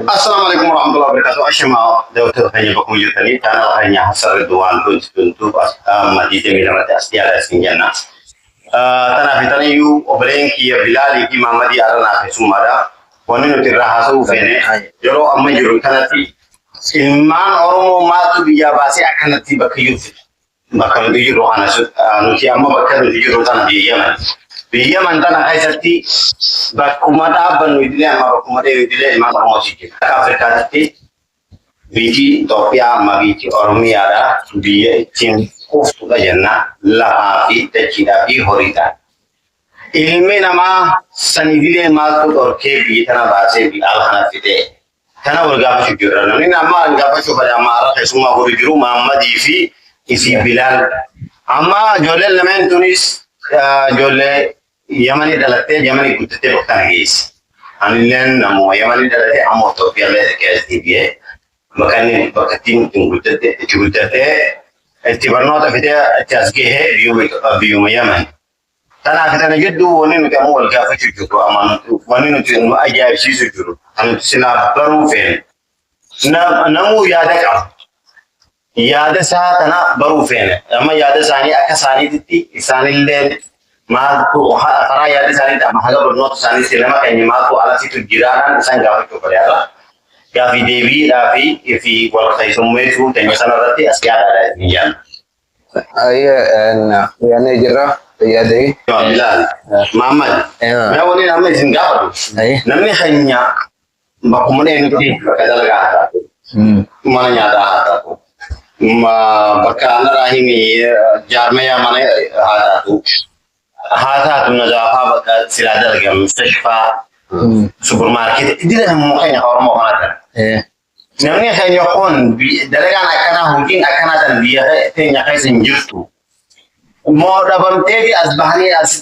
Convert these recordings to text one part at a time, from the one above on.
Assalamu alaikum warahmatullahi wabarakatuh. Ashama daawwattoota keenya bakkuma jirtanii chaanala keenya Hassan Ridwaan 22 maddii 22tti as dhiyaata isin jenna. Tanaaf tanayyuu obboleen kiyya Bilaalii fi Mahammadii Aranaa keessummaadha. Wanni nuti irraa haasa'uu feene yeroo amma jirru kanatti ilmaan Oromoo maaltu biyyaa baasee akkanatti bakka jirtu bakka nuti jirru kana nuti amma bakka nuti jirru tana biyya Yaman. Biyya Yaman tana keessatti bakkuma dhaabbannu idilee amma bakkuma deemu idilee ilmaan Oromooti jira. Akka Afrikaatti biyyi Itoophiyaa amma biyyi Oromiyaadha. Biyya ittiin quuftudha jenna lafaa fi dachiidhaa fi horiidhaan. Ilmi namaa san idilee maaltu dhorkee biyya tana baasee biyya ala kana fidee kana wal gaafachuu jirra. Namni amma wal gaafachuu fedhe amma har'a keessummaa godhu jiru Mahammadii fi isii Bilaal. Amma ijoolleen lameen tunis ijoollee Yamanii dhalattee Yamanii guddattee bakka kana geesse. Anilleen namuma Yamanii dhalatee amma Itoophiyaallee dhaqee as deebi'ee bakka inni bakka ittiin ittiin guddatte itti guddattee itti barnoota fidee itti as gahee biyyuma Yaman. Kanaaf tana jidduu wanni nuti ammoo wal gaafachuu jirru amma wanni nuti nu ajaa'ibsiisu jiru kan nuti silaa baruu feene. Namuu yaada qaba. Yaada isaa tana baruu feene. Amma yaada isaanii akka isaaniititti isaanillee maaltu karaa yaada isaaniitti amma haga barnoota isaaniitti nama keenya maaltu alasitu jiraadhaan isaan gaafachuu fedhe. Gaafii deebiidhaa fi wal keessummeessuu teenya sanarratti as yaadaadha hin yaadna. Ayyee yaadnee jirra yaadee. Bilaal, Mahammad, mee waliin amma isin gaafatu. Namni keenya bakkuma dheenutti bakka dalagaa haa taatu, mana nyaataa haa taatu, bakka anarraa himi jaarmayaa mana haa taatu, haa taatu nazaafaa bakka silaa dalagan mustashfaa, supermarket, idila namuu keenya Oromoo kana jira. Namni keenya kun dalagaan akkanaa hojiin akkanaa tan biyya teenya keessa hin jirtu. Moo dhabamteeti as bahanii as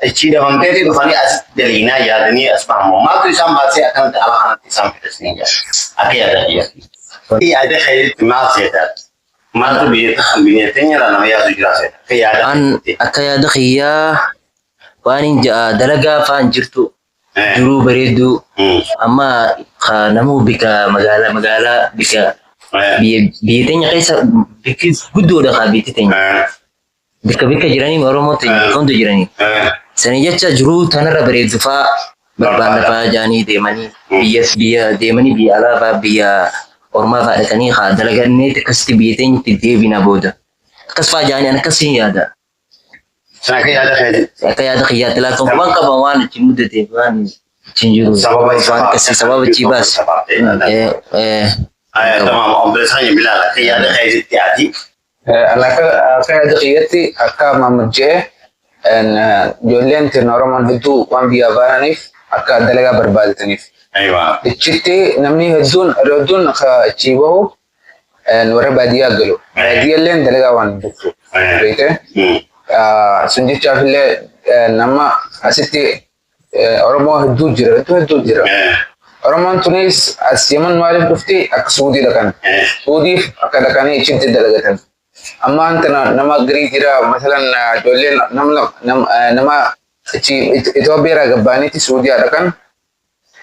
achii dhabamteeti dhufanii as daliinaa yaadanii as bahamu. Maaltu isaan baasee akkanatti ala kanatti isaan fidasanii jira. Akka yaada kiyyaatti. Yaada keetti maal seeta? Maaltu biyya teenya irraa nama yaadu jira seeta? Akka yaada An akka yaada kiyyaa waan hin ja'a dalagaa faan jirtu jiruu bareedduu amma namuu bika magaalaa magaalaa bika biyya teenya keessa bikki guddoodha kaa biyyi teenya. Bikka bikka jiranii Oromoo teenya bakka hunda jiranii. Sanii jecha jiruu tanarra bareeddu faa barbaanna faa jaanii deemanii biyya biyya deemanii biyya alaa faa biyya ormaa faa dhaqanii haa dalagannee akkasitti biyya teenyatti deebina booda. Akkas faa jaanii an akkasiin yaada. Sana akka yaada keetitti. Akka yaada kiyyaatti laata waan qaban waan itti muddateef waan ittiin jiru. Sababa isa waan akkasii sababa itti baase. Tamaam obboleessa keenya Bilaal akka yaada keetitti ati. Ani akka yaada kiyyatti akka Mahammad jedhe ijoolleen tun Oromoon hedduu waan biyyaa baananiif akka dalagaa barbaadataniif. Achitti namni hedduun hedduun achii bahu warra baadiyyaa galu. Baadiyyaalleen dalagaa waan hin jirtu. Beekte? Sun jechaaf illee nama asitti Oromoo hedduu jira hedduu hedduu jira. Oromoon tunis as Yaman maaliif dhufti akka Suudii dhaqan. Suudiif akka dhaqanii achitti dalagatan. Amma tana nama garii jira masalan ijoolleen nama achi Itoophiyaa irraa gabbaanitti Suudii dhaqan.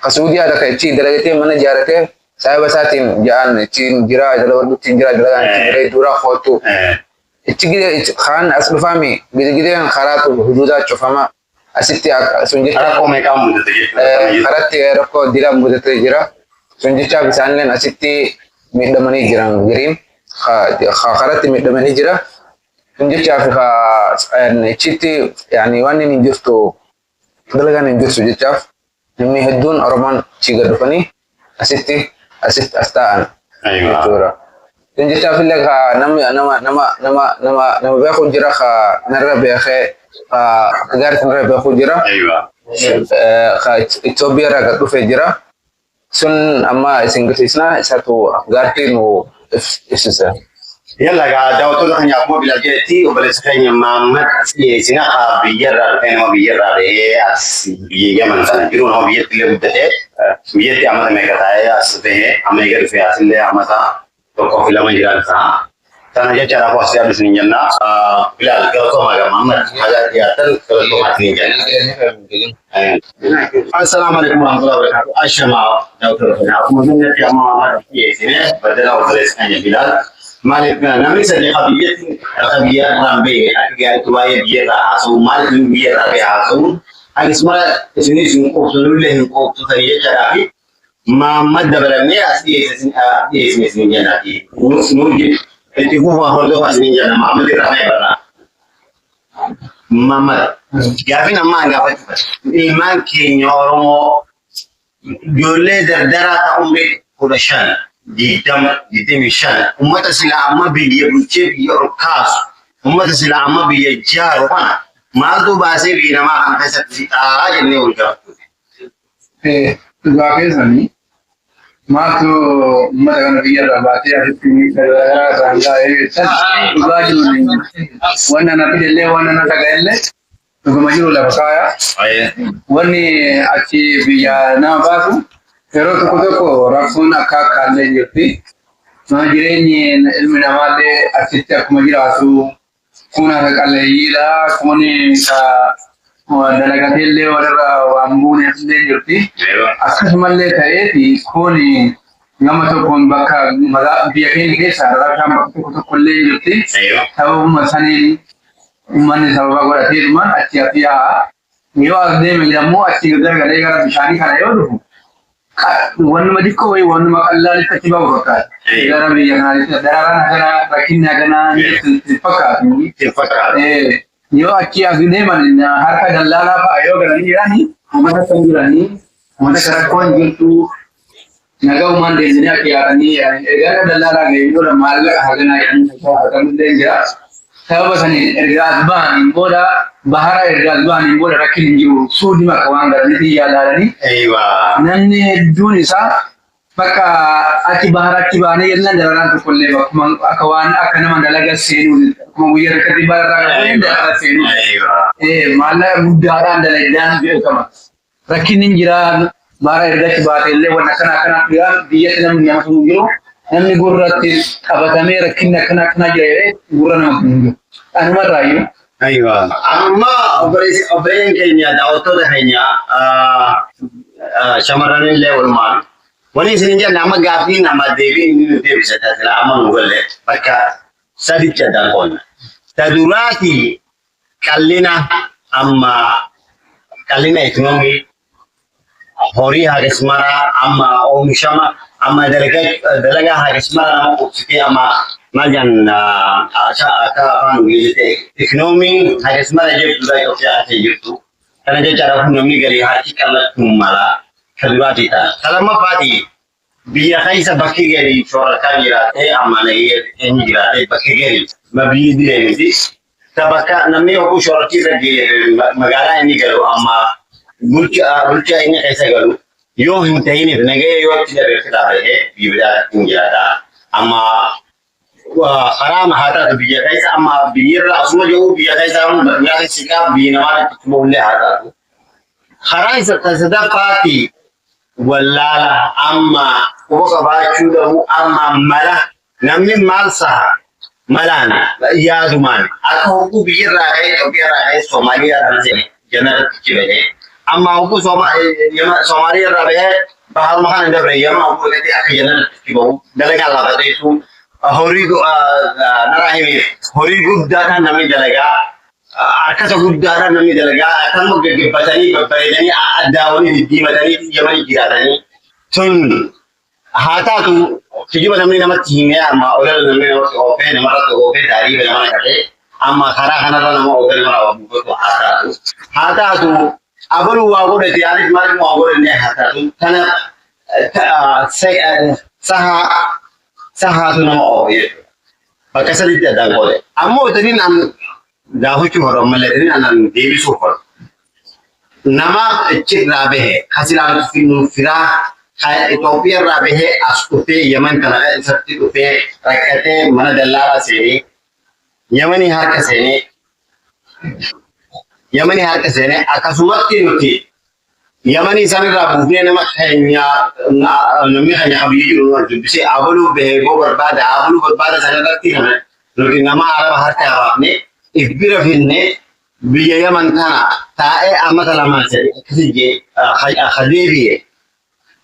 Ka Suudii dhaqan achi dalagatee mana ijaaratee saahiba isaatiin ja'an achi jira dalagadhutti jira dalagaan achi bareeduudha kootu. Achi gide kaan as dhufaami gide gideen karaatu huduudaa cufama. Asitti sun jecha Rakkoo meeqaan mudate jechuudha. Karatti rakkoo dilaa mudatee jira. Sun jechaaf isaanilleen asitti miidhamanii jiran giriin karatti miidhamanii jira. Sun jechaaf achitti yaani waan hin jirtu dalagaan hin jirtu jechaaf namni hedduun Oromoon achii gad dhufanii asitti asitti as taa'an jechuudha. Sun jechaaf illee namni nama nama nama nama nama beeku jira ka narra beekee ka gaaritti narra beeku jira. Ka Itoophiyaa irraa gad dhufee jira. Sun amma isin garsiisna isatu gaartii nu ibsisa. Yalla gaa daawwattoota keenya akkuma Bilaal jedhetti obboleessa keenya Mahammad as dhiyeessina haa biyyarraa dhufee nama biyyarraa ba'ee as biyya Yaman sana jiru nama biyyatti illee guddatee biyyatti amata meeqa taa'ee as bahee amma eega dhufee asillee amata 1 fi 2 jiraan ta'a. Tana jechaadhaaf as yaadu isin jenna. Bilaal galatoomaa gama amma hagaa dhiyaatan galatoomaa isin jenna. Assalaamu alaikum warahmatullahi wabarakatuh. Ashamaa daawwattoota keenya. Akkuma jennetti amma waan dhiyeessine badala obboleessa keenya Bilaal. Maaliif namni sadii ka biyyatti akka biyya irraa hin beekne akka gaariitti waa'ee biyya irraa haasa'u maaliif namni biyya irraa bahe haasa'uun akkasuma isinis hin quubsu nullee hin quubsu ta'e jechaadhaa fi Mahammad dabalannee as dhiyeessine isin jennaati. Nu itti fufaa hordofaa isin jenna Mahammad irraa mee barraa. Mahammad gaafiin ammaa gaafachuu ilmaan keenya Oromoo ijoollee dardaraa ta'uun 15, 20, 25 ummata silaa amma biyya bulchee biyya ol kaasu ummata silaa amma biyya jaaru kana maaltu baasee biyya namaa kana keessatti fixaa jennee wal gaafatu. Dhugaa keessanii maaltu uummata kana biyya irraa baatee asitti garagaraa irraan gaa'ee jettan dhugaa jiru wanna na fidellee wanna na dhaga'ellee dhuguma jiru lafa kaaya. Wanni achi biyya nama baasu yeroo tokko tokko rakkoon akka akkaallee jirti. Nama jireenyi ilmi namaallee achitti akkuma jiraatu kun akka qalleeyyiidha kun ka dalagateellee walirra waan buuneef illee jirti. Akkasumallee ta'eeti kun gama tokkoon bakka biyya keenya keessa rabshaan bakka tokko tokko illee jirti. Sababuma saniin uummanni sababa godhateetumaan achi as yaa'a. Yoo as deeme immoo achi garagalee gara bishaanii kana yoo dhufu wannuma xiqqoo wayii wannuma qallaalitti achi bahu fakkaata. Gara biyya kanaatti dararaan akkanaa rakkinni akkanaa hin fakkaatu. Hin fakkaatu. Yoo achi as deeman harka dallaalaa fa'a yoo galanii jiranii uummata kan jiranii uummata rakkoon jirtu nagaa deemanii akka yaadanii ergaa akka dallaalaa ga'ee booda maallaqa haganaa jedhanii hagamillee jira. Sababa saniin ergaa as bahaniin booda bahara ergaa as bahaniin booda rakkin hin jiru suudhi makka waan galaniif yaalaalanii namni hedduun isaa bakka achi bahara achi bahanii jennaan dararaan tokkollee bakkuma akka waan akka nama dalaga seenuu akkuma guyyaa rakkatti bahara irraa dalaga seenuu. Maallaqa guddaadhaan dalagaan beekama. Rakkinni hin jira bahara erga achi baate illee waan akkana akkanaa jira biyyatti namni nama sun jiru namni gurratti qabatamee rakkinni akkana akkanaa jira jedhee gurra nama sun jiru. Anumarraayyuu. Amma obboleeyyan keenya daawwattoota keenya shamarran illee walumaan wani isin jenne amma gaaffii nama deebii inni nu deebise taasisa amma nu galle bakka saditti addaan qoonna. Ta duraati qallina amma qallina ikoonoomii horii hagas maraa amma oomishama amma dalagaa hagas maraa nama qubsitee amma maal jedhan akka afaan Ingiliziitti ikoonomiin hagas mara jirtu Itoophiyaa keessa jirtu. Kana jechaadha kun namni galii harki qal'achuun mala ka duraatii ta'a. Ta lammaffaati biyya keessa bakki galii shoorakaa jiraatee amma eenyu jiraatee bakki galii biyyi direemiti. Ta bakka namni hogguu shoorakii irra magaalaa inni galu amma bulchaa inni keessa galu yoo hin ta'iniif nagaya yoo achi dabeef dhaabbatee biyya biraa hin jiraata. Amma karaa haa taatu biyya keessa amma biyyirra asuma jiru biyya keessa biyya keessa siqaa biyya namaa itti bahullee haa taatu. Karaa isa sadaffaatti wallaala amma quba qabaachuu dhabu amma mala namni maal saha malaan yaadumaan akka hogguu biyyarraa ka'ee Itoophiyaarraa ka'ee Soomaaliyaa kana seene jannarratti cibee amma hogguu Soomaaliyaarraa bahee baharuma kana dabre yama hogguu dhaqee akka jannarratti cibahu dalagaa lafateetu horii naraa hime horii guddaadhaan namni dalagaa harkata guddaadhaan namni dalagaa akkanuma gaggeeffatanii babbareedanii addaawwanii diddiimatanii yamanii jiraatanii tun haa taatu kijiba namni namatti himee amma olala namni namatti oofee namarratti oofee taariifa nama naqatee amma karaa kanarra nama oofee namarraa waa buufatu haa taatu. Haa taatu abaluu waa godhate anis maaliif waa godhanne haa taatu kana sahaa sahaatu nama oofe jechuudha. Bakka sadiitti addaan qoode. Ammoo taniin an gaafachuu horu ammallee taniin an deebisuu horu. Nama achirraa bahe kasilaan firaa Itoophiyaa irraa bahee as dhufee Yaman kana isatti dhufee rakkatee mana dallaalaa seenee Yamanii harka seenee Yamanii harka seenee akkasumatti nuti Yamanii sanirraa buufnee nama keenya namni keenya biyya jiru nu dubbisee abaluu bahee boo barbaada abaluu barbaada sanarratti Nuti nama Araba harkaa baafnee if bira finnee biyya Yaman tana taa'ee amata lamaan sadii akkasii jee hadeebi'e.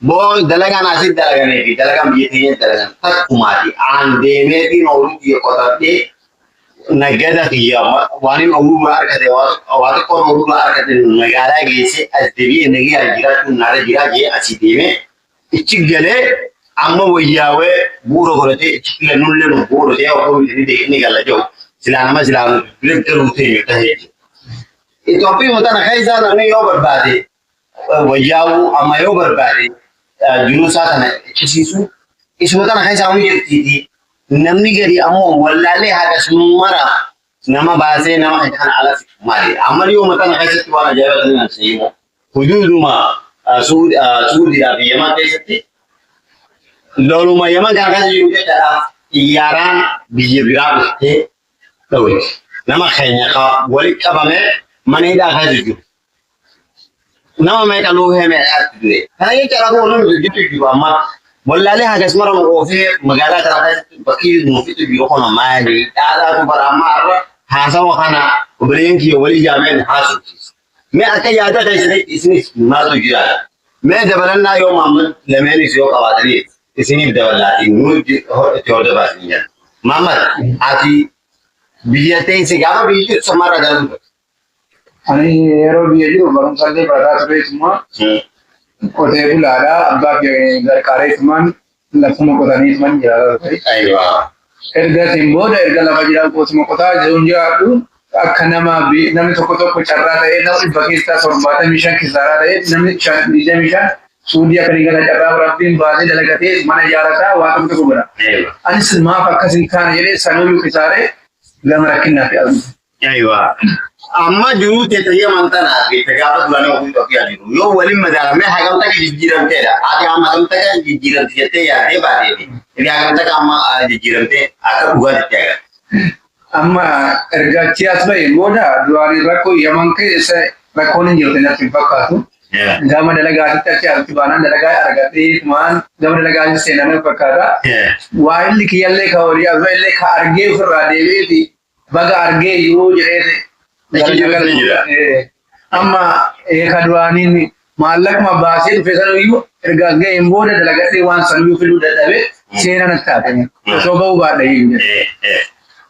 Boo dalagaan asii dalaganii fi dalagaan biyya keenya dalagan takkumaati. Aan deemeetiin ooluu kiyya qotadhee nagada kiyya waan inni ooluu argate waa xiqqoon ooluu argate magaalaa geessee as deebi'ee nagaya jiraachuun naara jiraa jee asii deemee ichi galee amma wayyaawee bu'uura godhatee ichi filannullee nu bu'uura ta'ee osoo inni galla jiru silaa nama silaa nu bira galuu ta'e ta'ee jechuudha. Itoophiyuma tana keessaa namni yoo barbaade wayyaawuu amma yoo barbaade jiruu isaa tana ichisiisu isuma tana keessaa hundi jirtiiti. Namni gadi ammoo wallaalee hagas mara nama baasee nama kana ala maali. Amma yooma tana keessatti waan ajaa'iba kan nan seeyimu. Huduuduma Suudiidhaa fi Yaman keessatti loluma Yaman kana keessa jiru jechaadha. Xiyyaaraan biyya biraa dhuftee dhawwe. Nama keenya walitti qabamee mana hidhaa keessa jiru. Nama meeqa luuhee meeqaatti du'e. Kana jechaadha kun namni hojjetu jiru amma wallaalee hagas mara nu oofee magaalaa kana keessatti bakki nu fixu jiru kun maali? Dhaadhaatu bara amma har'a haasawa kana obboleeyyan kiyya walii jaameen haasofsiisa. Mee akka yaada keessanitti isinis maaltu jira? Mee dabalannaa yoo Mahammad lameenis yoo qabaatanii isiniif dabalaatiin nu itti hordofaa isin jedha. Mahammad ati biyya teesse gaafa biyyi jirtu samarra galatu. Ani yeroo biyya jiru barumsa illee barataa tureetuma qotee bulaadha. Abbaa fi gargaareetumaan lafuma qotaniitumaan jiraataa ture. Aywa. Erga isin booda erga lafa jiran qotuma qotaa jiruun jiraadhu akka nama namni tokko tokko carraa ta'ee nama 100 keessaa 75 kisaaraa ta'ee namni 25 suudii akka gala carraa rabbiin baasee dalagatee mana ijaarrataa waa tokko tokko godha. Anis maaf akkas hin taane jedhee sanuyyuu kisaaree gama rakkinaa fi azuma. Aywa. Amma jiruu teessa Yaman tanaa fi gaafa duranii ofii Itoophiyaa jiru. Yoo waliin madaalamee hagam takka jijjiiramteedha. Ati amma hagam takka jijjiiramte jettee yaaddee baateeti. Inni hagam takka amma jijjiiramtee akka dhugaatitti agarra. Amma erga achi as ba'e booda duraanii rakkoo Yaman keessa rakkoon hin jirte natti hin fakkaatu. Gama dalagaatitti achi asitti baanaan dalagaa argatee maan gama dalagaatti seename fakkaata. Waa inni kiyyallee ka walii as ba'ellee ka argee ofirraa deebi'eeti baga argee yoo jedhee amma ka duraaniin maallaquma baasee dhufe sanuyyuu erga as ga'een booda dalagadhee waan sanuyyuu fiduu dadhabe seenaa natti taate osoo ba'uu baadha iyyuu.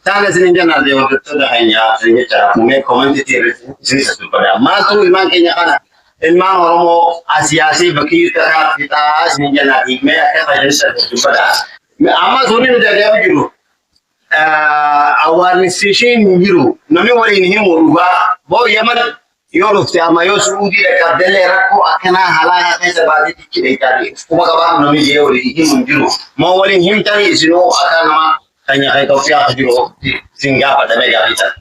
Taana isin jennaan hordoftoota keenya isin jecha mee koomentii isinis as dubbadha. Maaltu ilmaan keenya kana ilmaan Oromoo asiyaasii bakkii takaa fixaa isin jennaan mee akka fayyadamsa as dubbadha. Amma suurri nuti ajaa'ibu jiru awwaarnisishiin hin jiru namni waliin himu dhugaa boo Yaman yoo dhufte amma yoo Suudii dhaqqabdellee rakkoo akkanaa halaa keessa baatee cichi dheeytaati kuma qabaatu namni jee waliin himu hin jiru. Moo waliin himtanii isinoo akka nama keenya kan Itoophiyaa jiru isin gaafatamee gaafisan.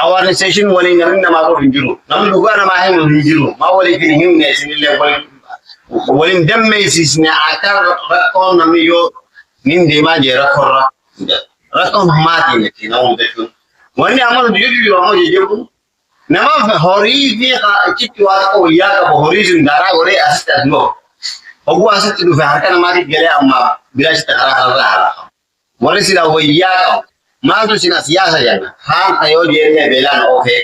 Awwaarnisishiin waliin namni namaa godhu hin jiru. Namni dhugaa namaa himu hin jiru. Maa waliif hin himne isinillee waliin dammeessisne akka rakkoon namni yoo nin deemaa jee rakkoorra. Rakkoon hamaatiin itti nama mudachuun. Wanni amma nuti jiru ammoo jajjabu nama horii fi achitti waa xiqqoo wayyaa qabu horii sun daaraa godhee asitti as bahu. Hogguu asitti dhufe harka namaatiif galee ammaa biraasitti karaa kanarraa halaakamu. Warri sila wayyaa qabu maaltu isin as yaasa jenna. Haan yoo jennee beelaan oofee.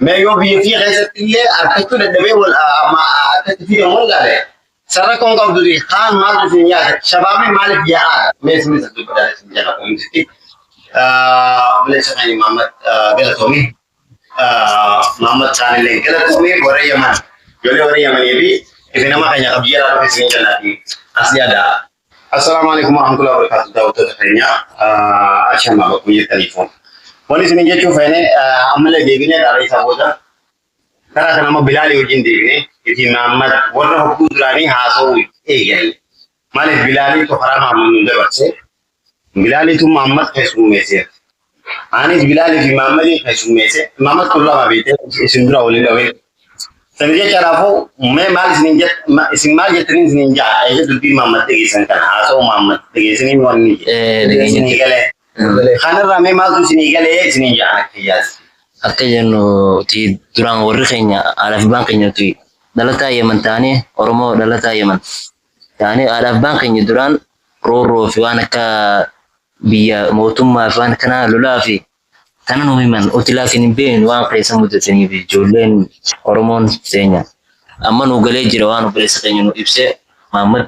Mee yoo biyya fi keessatti illee harkachuu dadhabee wal amma akkatti fidan wal gaale. Sarara qabdu haan maaltu isin yaasa shabaabni maaliif yaa'aa mee isinis as dubbadhaa isin jenna kunuunsitti. Obboleessa keenya Mahammad Galatoomii. Mahammad Saanillee Galatoomii warra Yaman. Ijoollee warra Yamanii fi ifi nama keenya qabiyya dhufe isin jennaati as yaada. Assalaamu alaikum warahmatullahi wabarakatuh daawwattoota keenya ashamaa bakkuma jirtaniif. Wanni isin jechuu feene ammallee deebinee dhaala isaa booda karaa kana amma Bilaalii wajjin deebinee itti Mahammad warra hogguu duraanii haasa'uu eegalle. Maaliif Bilaaliitu karaa Mahammad nu dabarse Bilaaliitu Mahammad keessummeesseera. Anis Bilaalii fi Mahammadiin keessummeesse Mahammad kun lama beekte isin dura waliin dhawee. Sana jechaadhaafuu mee maal isin maal jettanii isiniin ja'a eega dubbii Mahammad dhageessan kana haasa'uu Mahammad dhageessanii wanni isinii galee. Kanarraa mee maaltu isinii galee isiniin ja'a akka yaasi. Akka jennu duraan warri keenya haadha fi abbaan keenya dhalataa Yaman taanee Oromoo dhalataa Yaman taanee haadha abbaan keenya duraan roorroo fi waan akka Biyya mootummaa fi waan kanaa lolaa fi kana nu himan uti laakiin hin beeknu waan keessa mudataniif ijoolleen Oromoon teenya. Amma nu galee jira waan obboleessa keenya nu ibsee Mahammad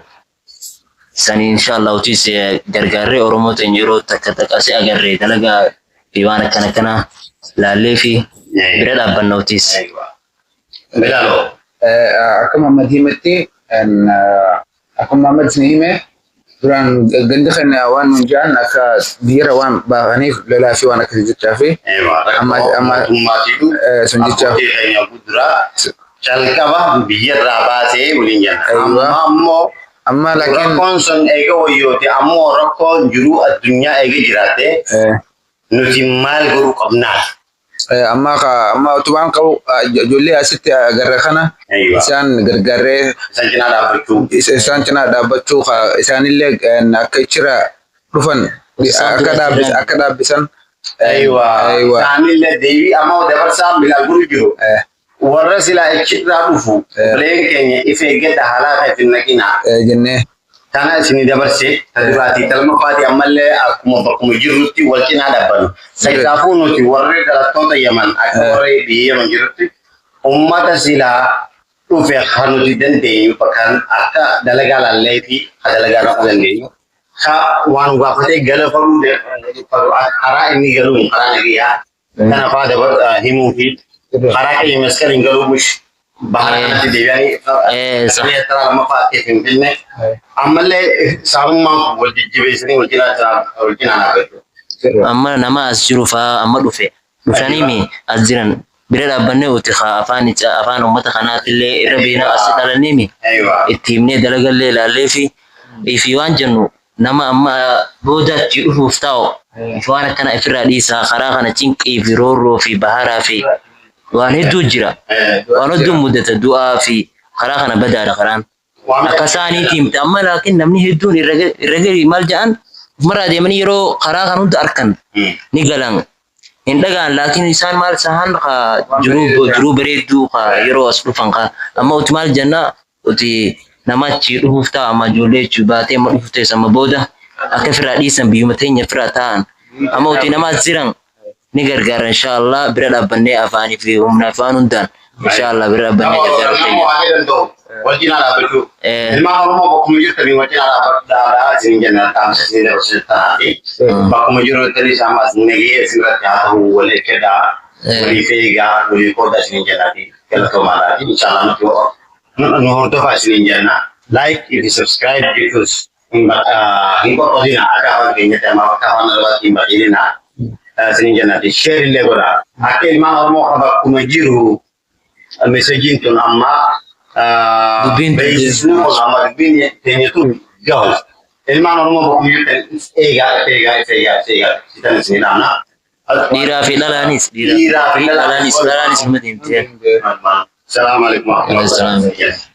sanii inshallah utis gargaarree Oromoo teenya yeroo takka takka asii agarree dalagaa fi waan akkana akkanaa laallee fi bira dhaabbanna utis. Bilaaloo. Akka Muhammad himetti, akkuma Muhammad isin hime, duraan gandi keenya waan nun jedhan akka biyyarra waan baafaniif lolaa fi waan akkasii jechaa fi Amma- Mootummaatiitu sun jecha abbootii keenya guddaa calqaba biyyarraa baasee waliin jenna. Aywa. Amma ammoo Amma laakiin rakkoon sun eega wayyooti, ammoo rakkoon jiruu addunyaa eega jiraate nuti maal godhuu qabnaa? Amma ka amma utubaan qabu ijoollee asitti agarra kana Aywa. isaan gargaarree Isaan cinaa dhaabbachuu. Isaan cinaa dhaabbachuu ka isaanillee akka ichira dhufan Isaan akka dura dhaabbisan jiran. Akka dhaabbisan. Aywa. Aywa. Isaanillee deebii amma dabarsaan Bilaal godhu jiru. Warra silaa achirraa dhufu bileen keenya if eeggadha, halaa kan itti naqinaa. Jennee. Kana isinii dabarse ta duraatii, ta lammaffaati ammallee akkuma bakkuma jirrutti wal cinaa dhaabbannu. Saayitaafuu nuti warri dhalattoota Yaman akka warri biyya Yaman jirutti ummata silaa dhufe kan nuti dandeenyu bakka akka dalagaa laallee fi ka dalagaa dhaquu dandeenyu. Ka waan gaafatee gala faruu karaa inni galuun karaa nagayyaa kana fa'aa dabar himuu fi karaa keenya maskaliin galuu mush bahara kanatti deebi'anii sagalee taraa lammaffaa akka Finfinnee ammallee saamummaan kun wal jajjabeessanii wal cinaa dhaabbachuu. Amma nama as jiru faa amma dhufe dhufanii mi as jiran bira dhaabbannee uti afaan afaan uummata kanaatillee irra beena as dhalanii mi itti himnee dalagallee ilaallee fi waan jennu nama amma boodaatti dhufuuf taa'u waan akkana ifirraa dhiisaa, karaa kana cinqii fi roorroo fi baharaa fi waan hedduu jira. Waan hedduu mudata, du'aa fi karaa kana badaadha karaan. Akka isaaniitiin himte amma laakiin namni hedduun irra gadi maal jedhan ufumarraa deemanii yeroo karaa kan hunda arkan ni galan. Hin dhagaan laakiin isaan maal sahan jiruu jiruu bareedduu yeroo as dhufan amma uti maal jenna uti nama achi dhufuuf ta'a amma ijoollee jechuu baatee amma dhufuuf teessa amma booda akka ofirraa dhiisan biyyuma teenya ofirraa taa'an amma uti nama as jiran ni gargaara inshallah, bira dhaabbannee afaanii fi humna afaan hundaan inshallah bira dhaabbannee gargaaru Nama teenya. waa danda'u wal cinaa dhaabbachuu. Ilmaan Oromoo bakkuma jirtanii wal cinaa dhaabbadhaa isin jenna, dhaamsa isin dabarsitanii bakkuma jirtanii isaan as nagee isinirratti haa ta'u, wal eeggadhaa, waliif eegaa, walii qoodaa isin jennaati, galatoomaadhaati. Inshallah nuti nu hordofaa isin jenna. Like fi subscribe jechuus hin qoqqoodina, akka afaan keenyatti amma akka afaan Arabaatti hin baqiinina isin jennaati. Share illee godhaa. Akka ilmaan Oromoo kan bakkuma jiru mesejiin tun amma Dubbiin tun beeksisni kun amma dubbiin teenya tun gahu. Ilmaan Oromoo bakkuma jirtan eegaa, eegaa, eegaa, eegaa sitan isin ilaana. Dhiiraa fi dhalaanis Dhiiraa fi dhalaanis numa deemtee. Salaamu alaikum warahmatullahi wabarakatuh.